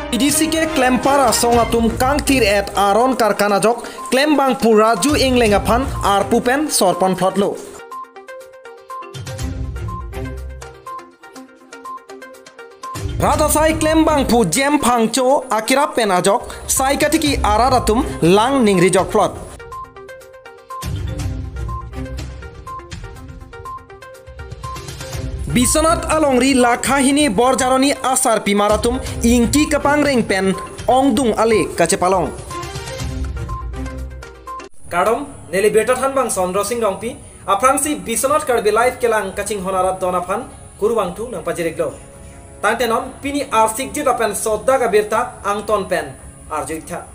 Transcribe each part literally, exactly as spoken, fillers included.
P D C K klempar asong atum kangthir-et aron karkan ajok klembangphu Raju Engleng aphan arpu pen sorpon phlotlo. Rat asai klembangphu Jem Phangcho akerap pen ajok sai katiki arat atum lang ningri jok phlot. Biswanath alongri lakha hini Borjaroni asarpimar atum ingki kapangreng pen ongdung ale kachepalong. Kardom, neli birta thanbang Sondro Sing Rongpi, aphrangsi Biswanath Karbi Live kelang kachinghon arat don aphan kurvangthu nangpajir-iklo. Tangte non pini arsikjit lapen sodak abirta angton pen arju-iktha.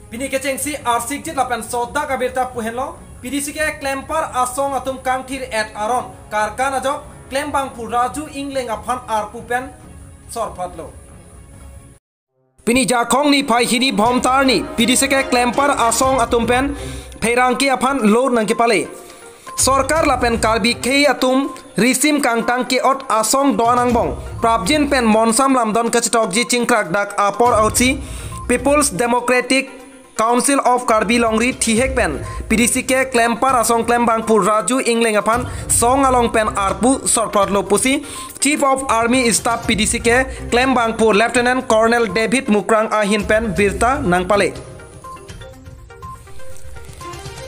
Pini kechengsi arsikjit lapen sodak abirta pu henlo, P D C K klempar asong atum kangthir-et aron karkan ajok klembangphu Raju Engleng aphan arpu pen sorphlotlo. Pini Jakhong niphai hini Bhomtar arni P D C K klempar asong atum pen pherangke aphan lo nangkepale. Sorkar lapen Karbi akhei atum risim kangtang ke-ot asong do-an angbong prapjin pen monsam lamdon kachetokji chingkrak dak apor ahutsi People's Democratic Council of Karbi Longri thihek pen P D C K klempar asong klembangphu Raju Engleng aphan song along pen arpu sorphlotlo pusi Chief of Army Staff P D C K klembangphu Lieutenant Colonel David Mukrang ahin pen birta nangpale.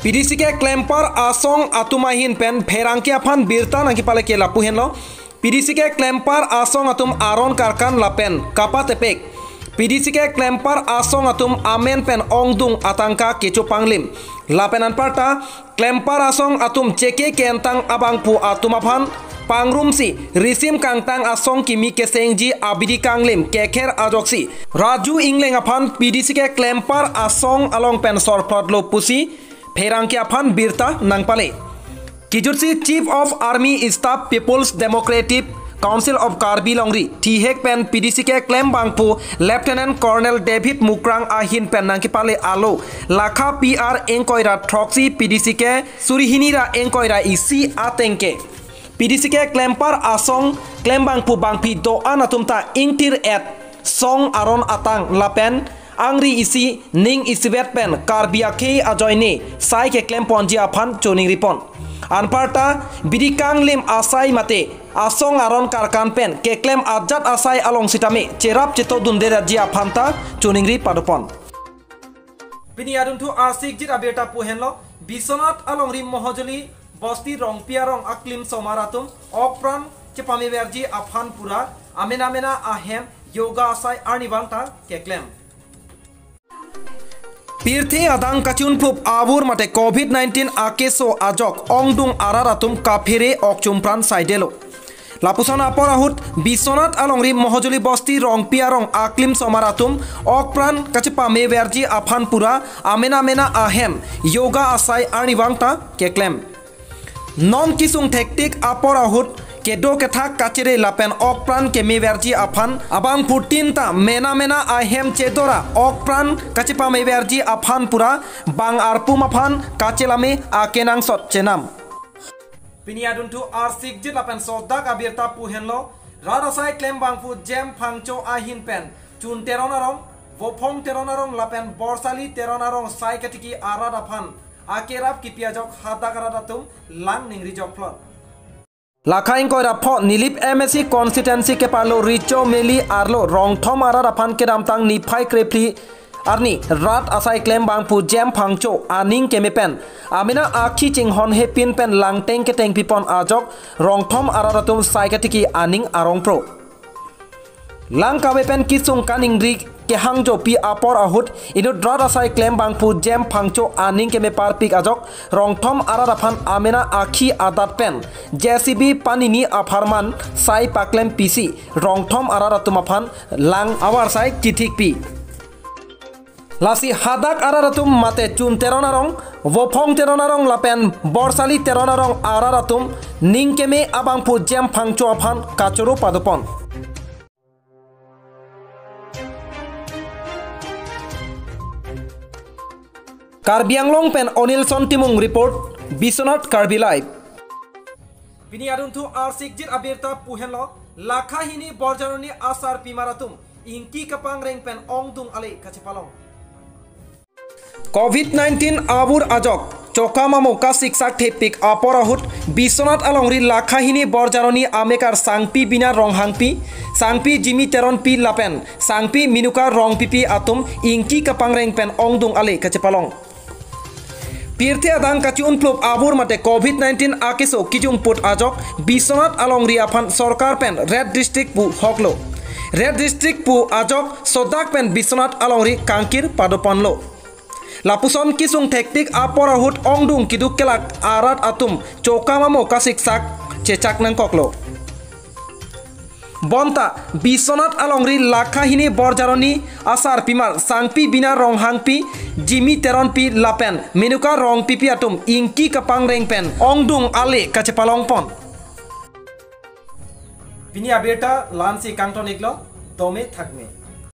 P D C K klempar asong atum ahin pen pherangke aphan birta nangkepale ke lapu henlo. P D C K klempar asong atum aron karkan lapen kapatepek P D C K klempar asong atum amen pen ongdung atangka kecho panglim. Lapen anparta klempar asong atum cheke kentang abangphu atum aphan pangrumsi risim kangtang asong kimi kesengji abidi kanglim kekher ajoksi Raju Engleng aphan P D C K klempar asong along pen sorphlotlo pusi pherangke aphan birta nangpale. Kijutsi Chief of Army Staff People's Democratic Council of Karbi Longri thihek pen P D C K klembangphu Lieutenant Colonel David Mukrang ahin pen nangkepale alo lakha P R ingkoi ra throksi P D C K suri hini ra ingkoi ra isi ateng ke P D C K klempar asong klembangphu bangphi do-an atum ta ingthir-et song aron atang lapen angri isi ning isivet pen Karbi akhei ajoine sai keklem ponji aphan choningripon. Anparta bidi kanglim asai mate asong aron karkan pen keklem ajat asai along sitame cherap chetodunde raji aphan ta choningri padopon. Pini adunthu arsikjit abirta pu henlo, Biswanath alongri Mohojoli Bosti Rongpi arong aklimsomar atum okpran chepameverji aphan pura amena mena ahem yoga asai arnivang ta keklem. Pirthe adang kachunphup avur mate covid nineteen akeso ajok ongdung arat atum kaphere okchumpran saidelo. Lapuson apor ahut Biswanath alongri Mohojoli Bosti Rongpi arong aklimsomar atum okpran kachepameverji aphan pura amena mena ahem yoga asai arnivang ta keklem. Non kesung thektik apor ahut kedo kethak kachere lapen okpran kemeverji aphan abangphu tin ta mena mena ahem chedora okpran kachepameverji aphan pura bang arpum aphan kachelame akenangsot chenam. Pini adunthu arsikjit lapen sodak abirta pu henlo, rat asai klembangphu Jem Phangcho ahin pen Chun Teron arong, Vophong Teron arong lapen Borsali Teron arong sai katiki arat aphan akerap kipi ajok hadak arat atum lang ningri jok phlot. Lakha ingkoi ra pho Nilip M A C constituency kepalo Richo Meli arlo Rongthom arat aphan kedamtang niphai krephli arni rat asai klembangphu Jem Phangcho aning keme pen amena akhi chinghon hepin pen langteng keteng pipon ajok Rongthom arat atum sai katiki aning arongpro. Lang kave pen kesung kaningri kehangjopi apor ahut inut rat asai klembangphu Jem Phangcho aning keme parpik ajok Rongthom arat aphan amena akhi adat pen J C B panini apharman sai paklem pisi Rongthom arat atum aphan lang avarsai kithikpi. Lasi hadak arat atum mate Chun Teron arong, Vophong Teron arong lapen Borsali Teron arong arat atum ning keme abangphu Jem Phangcho aphan kachoro padopon. Karbi Anglong pen Onilson Timung report, Biswanath Karbi Live. Pini adunthu arsikjit abirta pu henlo, lakha hini Borjaroni asarpimar atum Ingki kapangreng pen ongdung ale kachepalong. Covid nineteen abur ajok chokam amo kasiksak thepik apor ahut Biswanath alongri lakha hini Borjaroni amekar Sangpi Bina Ronghangpi, Sangpi Jimmy Teronpi lapen Sangpi Minuka Rongpipi atum ingki kapangreng pen ongdung ale kachepalong. Pirthe adang kachi-unplup abur mate Covid nineteen akeso kijungput ajok Biswanath alongri aphan sorkar pen Red District pu hoklo. Red District pu ajok sodak pen Biswanath alongri kangkir padoponlo. Lapuson kisung thektik apor ahut ongdung kiduk kelak arat atum chokam amo kasiksak chechak nangkoklo. Bonta Biswanath alongri lakha hini Borjaroni asarpimar Sangpi Bina Ronghangpi, Jimmy Teronpi lapen Minuka Rongpipi atum ingki kapangreng pen ongdung ale kachepalongpon. Pini abirta la-ansi kangton-iklo, dome thakme.